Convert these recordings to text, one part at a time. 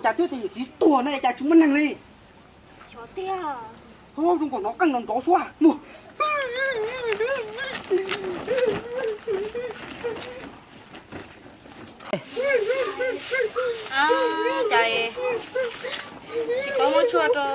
Cas twb tias yawm txiv tuag na cas tsis muaj neeg li. Xyov tiag. Zoo nkaus hnov qeej nrov nrov suab mus. Cas tsis paub muab tshuaj rau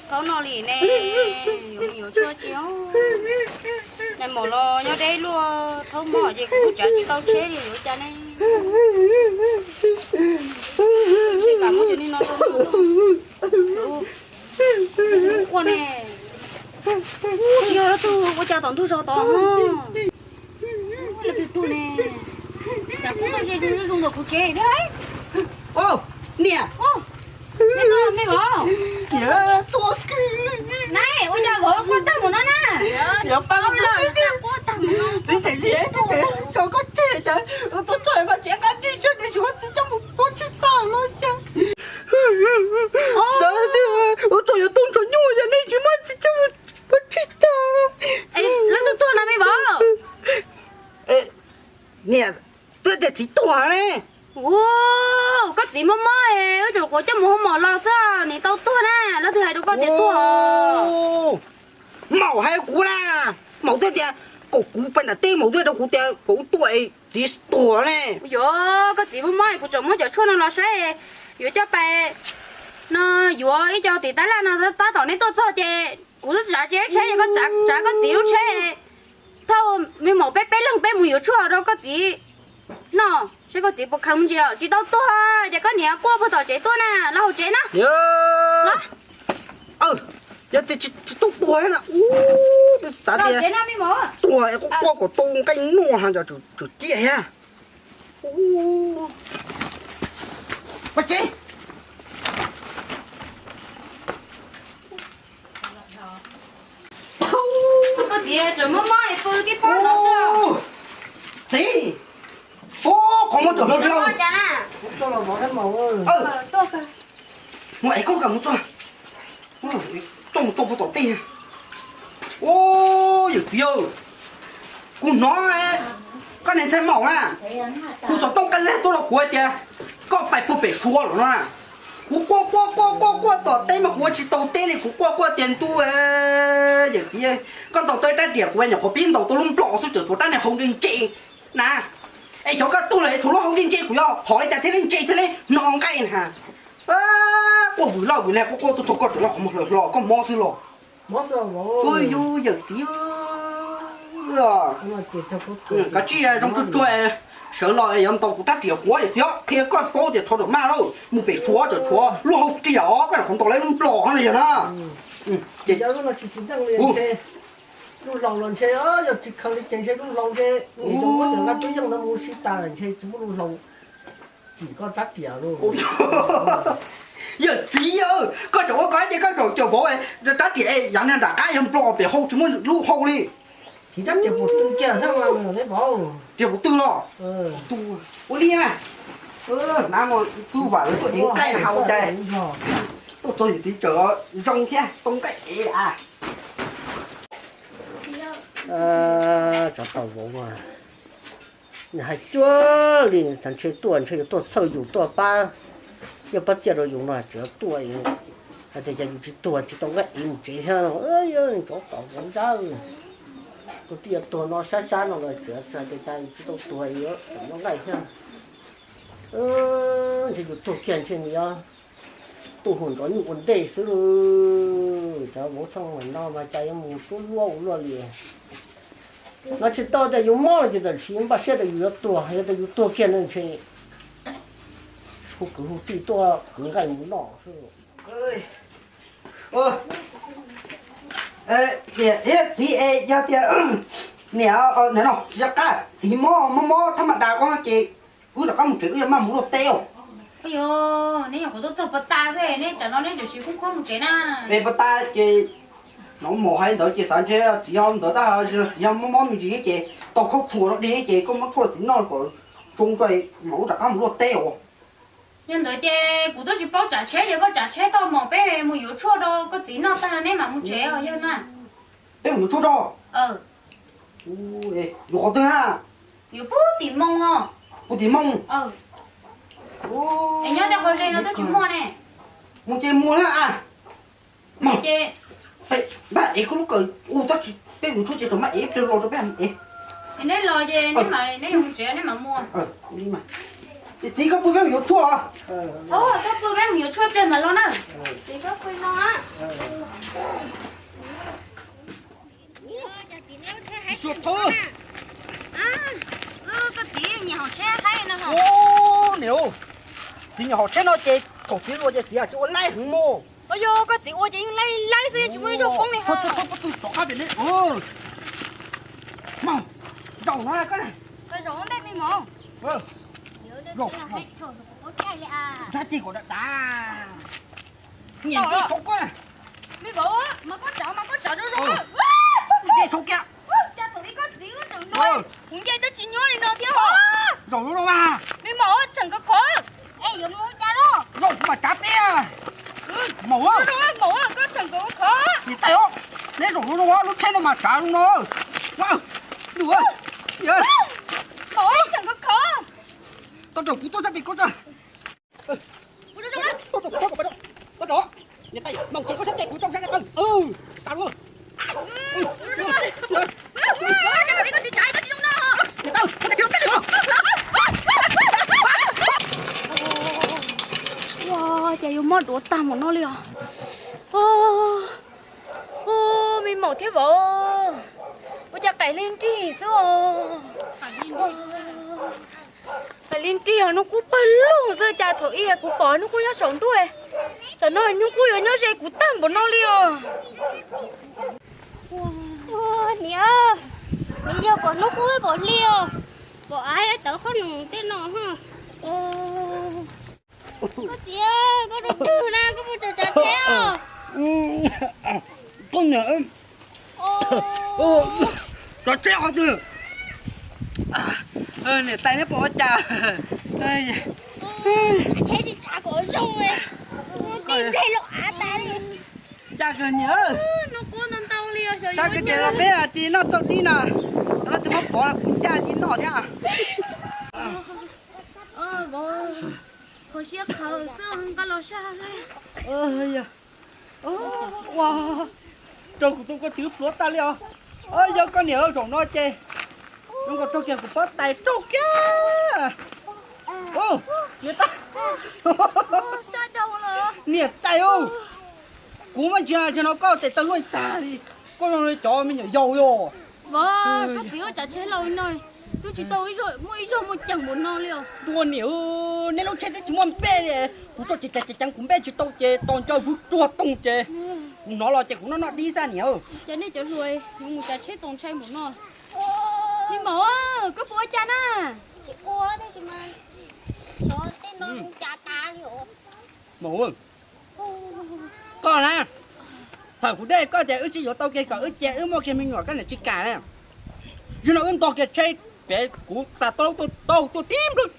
thaub noj li ne, yuav mus yuav tshuaj tsis. Nais maum los nyob deb luaj, thaub mog ces kuv kuj tsav tsis tau tsheb li yuav cas ne. Tsis kam muab cov niag no rau noj. Ua ne. Ub, tsis yog leej twg ua cas tom ntug zos tod. Leej twg tuag ne? Cas kub tuaj ze zoo zoo ntawm kuv tsev thiab. Niam, me vauv, ua cas vauv quaj tag mus no na? Txiv tseem siab tsis tseem tso koj tseg cas tuaj txog mas tsev qab dig tsuag ne, tsis muab txiv coj mus pov tseg tag los cas. Ua txog yuav tuaj nrog nyuj yog nej tsis muab txiv coj mus pov tseg tag. Leej twg tuag no me vauv? Niam, twb tias txiv tuag ne. Ua, koj txiv mob mob, wb tseem qhuav coj mus hoo mom los xwb, nim tau tuag na, leej twg hais rau koj tias tuag? Maum hais kuv na, maum twb tias kom kuv pais nram teb, maum twb rau kuv tias kom wb tuaj, txiv tuag ne. Yog koj txiv mob mob, kuv tseem muab cov tshuaj no los saib, yuav coj pais no, yuav ib co tiv tab laj no, tab tom neb tuaj txog ces kuv twb tsav tsis tsheb, koj tsav koj txiv lub tsheb, thauj me maum peb peb leeg peb mus yuav tshuaj rau koj txiv noj, seb koj txiv puas khaws me ntsis os. Tsis tau tuag, ces koj niam quaj puag tom tsev tuaj na, los hauv tsev na. Yog tias tsis tau tuag na, xav tias tuag es quaj quaj kom tu nqaij nuaj ha, tsum ciaj thiab. Pov tseg. Koj txiv tseem mob mob es pw tib pob no xwb. Txiv, ub, qhov muag tsom hlo hlo. Mus es koj kam mus txog, coj mus tso puag tom tej. Ub, yawm txiv, kuv hnov koj niag ntxhais maum na, hu xov tooj qab lag tuaj rau kuv hais tias koj pais puag pem Suav lawm no na. Kuv quaj quaj quaj quaj quaj tom teb mas kuv ua tsis tau teb li, kuv quaj quaj tias ntuj, yawm txiv, koj ntaus tau ib rab riam kuv nyuam qhuav pib ntaus tau lub nplom xwb tseem tshuav rab niag hau ntse ntse na. Es xyov koj tuag lawm tshuav lub hau ntse ntse, kuv yuav hov li cas thiaj li ntse thiaj li hno nqaij na. Quaj vwm loj vwm lag quaj quaj tuaj txog koj tseem noj qhov muag hlo hlo, koj mob xwb los? Yus yawm txiv, kav tsij zoo tsuag tsuag, sawv los yuav ntaus kuv rab riam quav yawm txiv, qhia koj paub tias rho ram maj lauj, mus pem Suav tseem tshuav lub hau riam os, koj nyuam qhuav ntaus lawv lub nplom no yog na. Ces lub laus los ntshe, yog tsis khaws li ces ntshe lub laus ntshe, nqa tub yeej ntawd mus sib tas ntshe tsis muaj lub laus tsim koj rab riam lauj. Yawm txiv, koj tseem ua koj ces koj zaum caum vauv rab riam, yav niag nram qab yog nplom pem hau tsis muaj lub hau li. Tiv rab riam puv tw kiag xwb, riam puv tw los? Ua li na, na no tub vam lawv tuaj ev nqaij hau cas tuaj txog yawm txiv tseem zoo thiab tau nqaij ev a. Tsov tau vauv, nws hais cuag li, ntshe tuaj ntshe yuav tuaj txhawj yus tuaj pab, yog pab txiaj rau yus no tseem tuaj, hais tias cas yus tsis tuag tsis tau nqaij ev mus tsev thiab no. Tsov tau vauv ntsawj, tus tij tuag no sab sab no los tseem hais tias cas yus tsis tau tuag yuav tseem muaj nqaij thiab. Ntshe yus tuag kiag ntshe nws yuav tuaj hu nrov nyuj ua ntej xwb lauj. Cov vauv txhooj no mas cas yuav mus tub luaj ua luaj li. No tsis tau tias yus mob los ces tam sim npaj siab tias yus yuav tuag, yog tias yus tuag kiag ntawd ntshe hu kwv hu tij tuaj kwv nqaij mus noj xwb. Niam thiab txiv es yog tias niam, no, tsis qab txiv mob mob mob thab ma da ko ces wb rov qab mus tsev, wb yuav maj mus luaj teb os. Yog neb nyuam qhuav tuaj txog puag ta xwb, neb tsam no neb tam sim kuj khuab mus tsev na. Es puag ta ces no mus hais ntawd ces xav ntshe txiv yog ntawd tab txiv yog mob mob me ntsis ces tau khaub thuas rau dig ces koj muab tshuaj txiv noj kom tsoo tso mam wb rov qab mus luaj teb os. Yog ntawd ces kuv twb tsis paub tsav tsheb, yog koj tsav tsheb tau mas peb mus yuav tshuaj rau koj txiv noj tag neb mam mus tsev os yog na. Peb mus yuav tshuaj rau. Yuav qhov twg na? Yuav puag tim Moo os. Puag tim Moo. Es nyob tej qhov ze no twb tsis muaj ne. Mus ces mus na. Npaj ev koj lub kawm ua tab sis peb mus tshuab tsev tau mas ev ib pliag los rau peb ev. Neb los ces neb yuav mus tsev neb mam mus. Ces txiv koj pw peb mus yuav tshuaj. Koj pw peb mus yuav tshuaj pliag mam los na. Txiv koj pw no. Koj txiv nyiam haus tsheb heev no. Niam, txiv nyiam haus tsheb no ces thaum txiv ua ces txiv tsis ua laib heev mog. Yog koj txiv ua ces yeej laib laib xwb tsis muaj ib zaug poob li hos. Tom qab pem ne. Zaum no koj na. Zaum ntej me mos. Zaum no. Nrab ceg kom dav dav. Nyiam nce saum koj na. Me vauv, mas koj tsav mas koj tsav zoo zoo. Nce saum kiag. Cas thaum ub koj txiv wb tseem hluas, kuv nce twb tsis nyuaj li no thiab hos. Zaum zoo no mas. Me maum, txheem khov khov. Es yuav mus cas los? Zaum kuv mam tsav peb. Maum, maum, koj txheem khov khov. Niam tais os, neb zaum zoo zoo lub tsheb no mas tsav zoo no. Maum, txheem khov khov. Tau raum kuv tuaj sab pem koj tso. Niam tais, maum tsev koj sab tes kuv tso sab tes. Tau. Ua cas yuav mob duav tag npaum no li os. Ua, me maum thiab vauv, ua cas qaim li nrig xwb os. Qaim li nrig os, hnub qub pawg lug xwb cas thaum ub kuv pom hnub qub nyob saum ntuj, tsam no hnub qub yuav nyob ze kuv tag npaum no li os. Niam, nws yog pom hnub qub pom hli os, pom av tawv qhob noom tej no. Koj txiv, koj rau twg na, koj puas tsav tsheb os? Koj niam, tsav tsheb qhov twg? Niam tais neb pom ua cas? Tsav tsheb tsis tsav kom zoo, tib nplej los av tas li. Ncaj kawg niam. Sab kawg ces los peb cia noj txauj dib na. Los tus muab pov kuv ncaj cia noj thiab. Kho siab qhawv xwb nqa los saj. Ua rau kuv tus koj txiv pluav tag li os. Yog koj niam zaum no ces zoo nkaus raug kiag kuv pob tais raug kiag. Niam tais, niam tais, kuv mas ntsia no koj tes taw luaj tag li, koj zoo li cov me nyuam yaus li os. Vauv, koj txiv ua tsav tsheb laus li no, twb tsis tau muaj ib zaug muaj ceem npaum no li os. Dua niam, neb lub tsheb twb tsis muaj npej li, kuv txoj ces ceev ceev kuv npej tsis tau ces tos nco vwg ruag toog ces kuv hnov los ces kuv noj noj dib xwb niam. Ces nej cov hluas yuav mus tsav tsheb txaus ntshai npaum no. Me maum, koj puas ua cas na? Tsis ua tab sis mas xyov tej no cas tas li os. Maum, koj na, thaum kuv dej koj tias wb tsis yuav tau kiag kom wb cia wb muaj kiag me nyuam koj niam tsis kam na. Zaum no wb ntog kiag tsheb pem kuv plas tau tuaj tau tuaj tib nplawg,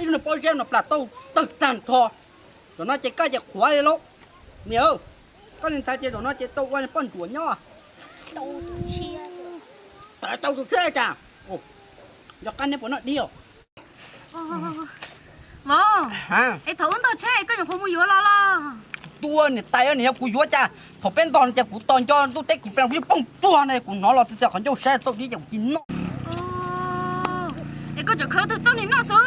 ib lub pob zeb no plas tau tawg tag nrho. Zaum no ces koj ces qhuav li lauj. Niam, koj niam ntxhais ces zaum no ces tau ua poj ntsuam nyob. Tau tus tsheb cas. Yog qab neb puas noj dib os? Vauv, es thaum wb ntog tsheb koj nyuam qhuav mus yuav los los? Tua niam tais, niam yog kuv yuav cas thaum peb ntog no ces kuv tos nco ntuj teb kuv pes kuv yeej poob tuag ne, kuv hnov los txi txi qhov ncauj saib txauj dib ces kuv cia noj. Es koj tseem khaws tus txauj ni noj xwb?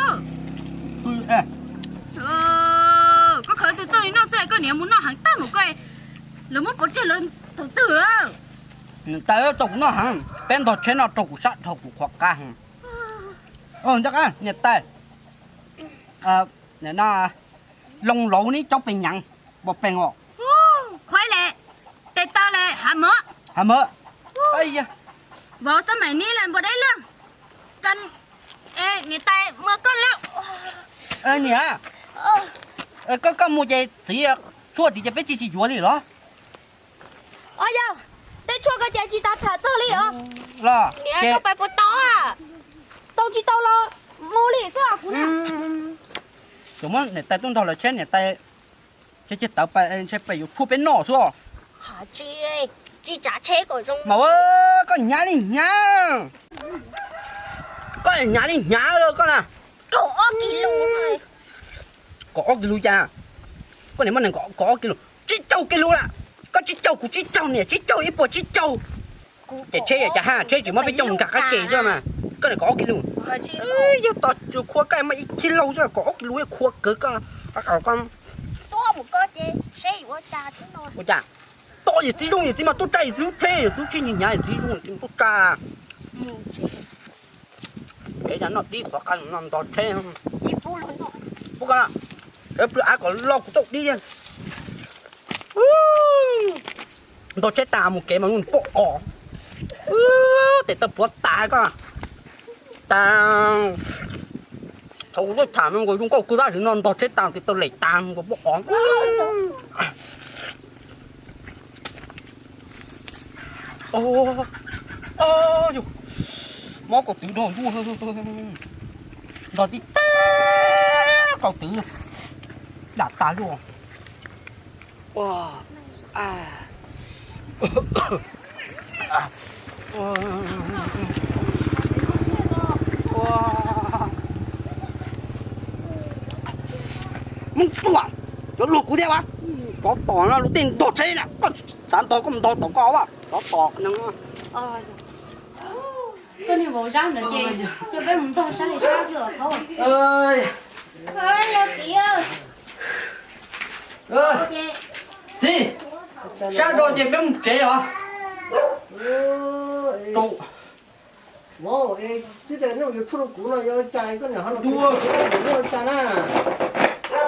Koj khaws tus txauj ni noj xwb es koj niam mus noj heev tag npaum koj, lawv muab pov tseg lawv thaum twg lawm? Niam tais, tau kuv noj heev, peb ntog tsheb no rau kuv sab dhau kuv qhuav qab heev. Ncaj qab niam tais, loo laus neb cov pes nyav, pos pees os. Qhuav lawm, tes taw lawm, hav mov. Hav mov. Vauv, xab maim neb lawm npua deb lawm. Niam tais, mus koj lawm. Niam, koj, koj mus ces txiv tshuaj tid ces peb tsis tsis yuav li los? Os yog, tej tshuaj koj ces tsis tas tham txog li os. Los niam, koj pais puas tau? Tau tsis tau los mus li xwb os kuv na. Tsuas muab niam tais tuaj nrog lawv tsheb, niam tais tsheb tawv pais ntshe pais yuav tshuaj peb noj xwb os. Tsis, tsis tsav tsheb kom zoo. Mas koj hnyav li hnyav, koj hnyav li hnyav koj na. Kaum ob kis lus no. Kaum ob kis lus cas? Koj niam muab nees nkaum, kaum ob kis lus, tsib caug kis lus lawm. Koj tsib caug, kuv tsib caug, niam tsib caug, ib puas tsib caug. Ces tsheb yog cas ha, tsheb tsis muab peb coj mus nkag qab ke xwb mas. Koj niam kaum ob kis lus. Yog tau khua koj muaj ib kis lus xwb, kaum ob kis lus yog khua kawg koj. Ua cas? Tau yawm txiv zoo, yawm txiv mas tuaj tsa yawm txiv lub tsheb, yawm txiv lub tsheb nyiam nyiam, yawm txiv zoo, yawm txiv tuaj tsa. Peb noj dib qhuav qab no ntog tsheb. Pub koj na, pw av kom loj kuv tau dib. Ntog tsheb tas mus kev mas lub poj os. Tes taw puav tas koj. Tas, thaum kuv tuaj tham no nkaus zoo nkauj kawg tab sis no ntog tsheb tas tes taw lem tas nkaus poj os. Mob kaus twv dhau ntuj, ntog tib teg kaus twv dam tas luaj. Muab tsuam, cov luag kuv thiab as, tsov tom no lub tej ntog tsheb na, koj xav ntog koj mus ntog tom koj as, tsov tom no. Koj niag vauv zab ntawd ces coj peb mus ntog sab li sab xwb os thaub. Yog txiv. Txiv, sab do ces peb mus tsev os.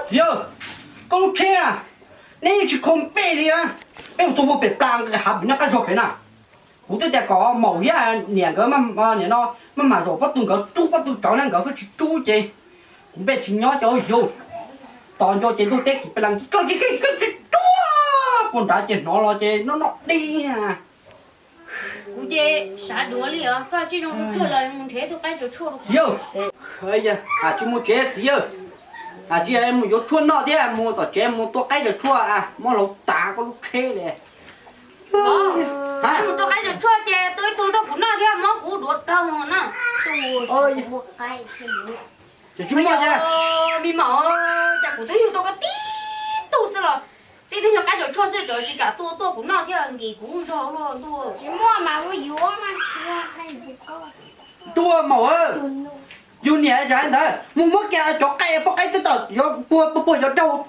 Txiv, koj lub tsheb na, neb yeej tsis kho pej li, peb mus txog puag pem plas hav pem nyob qab zog pem na. Kuv twb tias kom maum thiab niam nkawd, niam no maj mam zaum pob tw, nkawd rub pob tw tsawv na, nkawd pheej tsis rub ces kuv npej tsis nyob ces ua yus tos nco ces ntuj teb kis pes las kis koj kis koj tsis rub puag nrad ces hnov los ces noj noj dib. Kuv ces sav duav li os, koj tsis zoo tsuag los mus nrhiav tus qaib tsaws tshuaj. Yawg, tsis mus tsev txiv yawg, tsis mus yuav tshuaj noj thiab mus tom tsev mus tua qaib tsaws tshuaj, mob laug tas koj lub tsheb li. Mus tua qaib tsaws tshuaj ces tua ib tug tuaj kuv noj thiab, mob kuv duav dhau na. Tsis muaj, me maum, cas kuv twb yug tau koj tib tug xwb los tib tug nyuag qaib tsaws tshuaj xwb tseem tsis kam tua tuaj kuv noj thiab, nkim kuv zog luaj ntuj. Tsis muaj mas ua yuav mas. Ntuj maum, yus niam cas ntawd mus muab kiag cov qaib poj qaib twb tau puag puag puag cov daug,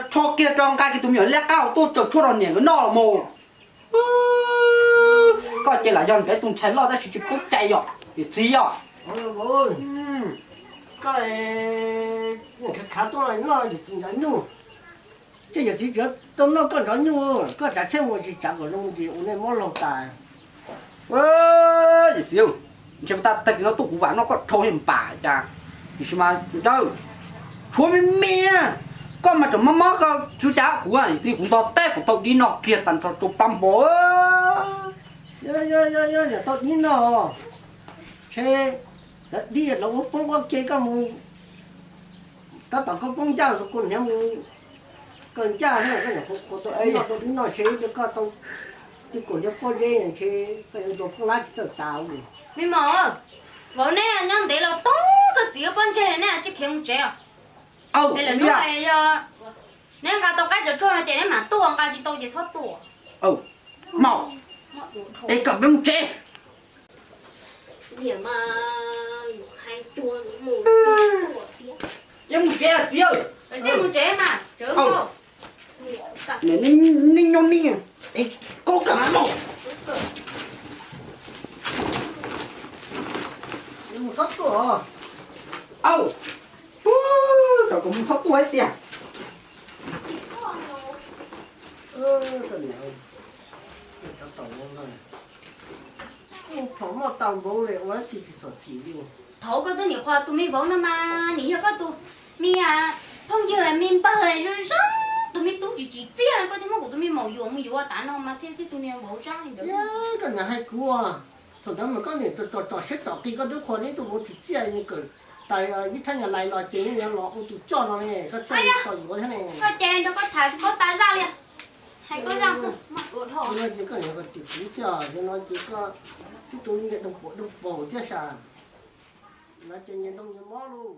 tsho kiag rau nqa kiag tus me nyuam liab qab tuaj tsaws tshuaj rau niam nkawd noj los mus. Koj ces lam yog nkawd tus ntxhais loj tab sis tsis paub cai yom, yawm txiv yom. Koj khav tuaj noj yawm txiv nrov nyuj, ces yawm txiv tsuav tau noj koj nrov nyuj, koj tsav tsheb mus tsis tsav kom zoo ces ua nej mob laug tas. Yawm txiv, ntshe tag kis no tuaj kuv vam noj koj dhau thiaj npam cas, tiam sis mas ntsawg, tshuav me me, koj mas tseem mob mob koj tsis cas kuv, yawm txiv, kuv ntog teb kuv tau dib noj kiag tag nrho rau plab npo. Yog tau dib noj, ntshe dib lawv ua poob ua ke koj mus, tab tom koj poob ncaj xwb kuv hniav mus kaw ncaj thiab koj nyuam qhuav tau dib noj, tau dib noj ntshe koj tau tib kuam liab pob zeb ntshe koj yuav ntsuag poob lab tsis txawj tas. Me maum, vauv neb nyob ntev los tub koj txiv pob ntseg nej tsis khiav mus tsev os. Es lawm hnub yog neb nqa tau qaib tsaws tshuaj no ces neb mam tuaj, nqa tsis tau ces txhob tuaj. Maum, es kom peb mus tsev. Ces mus tsev txiv. Mus tsev mas, nej nyob nej, koj kam maum, mus txhob tuaj. Au, kom mus txhob tuaj ib tiag. Kuj plhom muaj tau npaum li ua dab tsi tsis txom txim li. Thaum koj twb nim qhuas tus me vauv no mas nim yog koj tus me phooj ywg me npawg zoo zoo, tus me tub tsis tsim txiaj no koj thiaj muab kuv tus me maum yuam mus yuav tas no mas thiaj tib tug niag vauv zab li ntawd. Koj niam hais kuv, thaum ntawd mas koj niam tsom tsom siab tsom qis koj twb qhuas ib tug vauv tsim txiaj kawm tas ib thaj nyuag lais los ces yeej yuav los ua tus coj no ne, koj tso yuav thiab ne. Koj ces nrog koj tham tsis paub tas zaj li, hais koj zaj xwb mas ua dhau. No ces koj niam koj tsis tsim txiaj, no ces koj twb tus niag doog puas doog paug thiab sas, no ces nyias ntoo nyias mob lauj.